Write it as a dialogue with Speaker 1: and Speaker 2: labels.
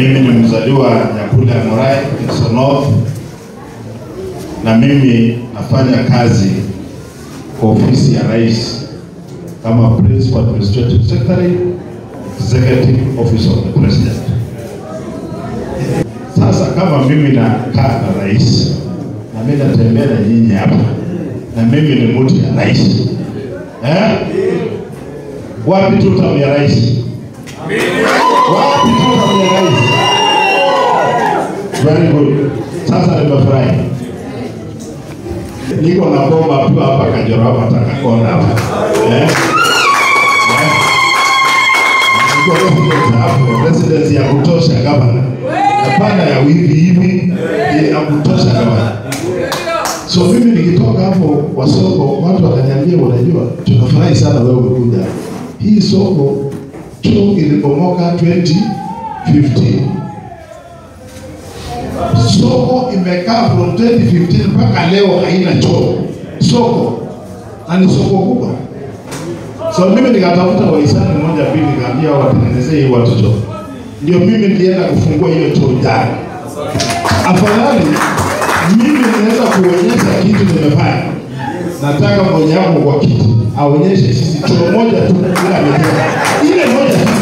Speaker 1: Mimi ni mzaliwa Nyakula ya Morai, North, na mimi nafanya kazi kwa ofisi ya Rais kama Principal Administrative Secretary, Executive Office of the President. Sasa kama mimi nakaa na Rais na mimi natembea na nyinyi hapa, na mimi ni mtu ya Rais, eh? Wapi tutam ya Rais? Wapi tutam ya Rais? Very good. Sasa nimefurahi. Niko na bomba tu hapa Kajoro hapa Takakona hapa. Eh? Niko residence hapo, residence ya kutosha gavana. Hapana ya hivi hivi, ya kutosha gavana. So mimi nikitoka hapo kwa soko, watu wakaniambia, unajua tunafurahi sana wewe umekuja. Hii soko choo ilibomoka 2015. Soko imekaa from 2015 mpaka leo haina choo. Soko na ni soko kubwa. So mimi nikatafuta wahisani moja mbili, nikaambia watengenezee hii watu choo. Ndio mimi nilienda kufungua hiyo choo jana. Afadhali mimi naweza kuonyesha kitu nimefanya. Nataka mmoja wangu kwa kiti aonyeshe sisi choo moja tu bila amejenga. Ile moja tu.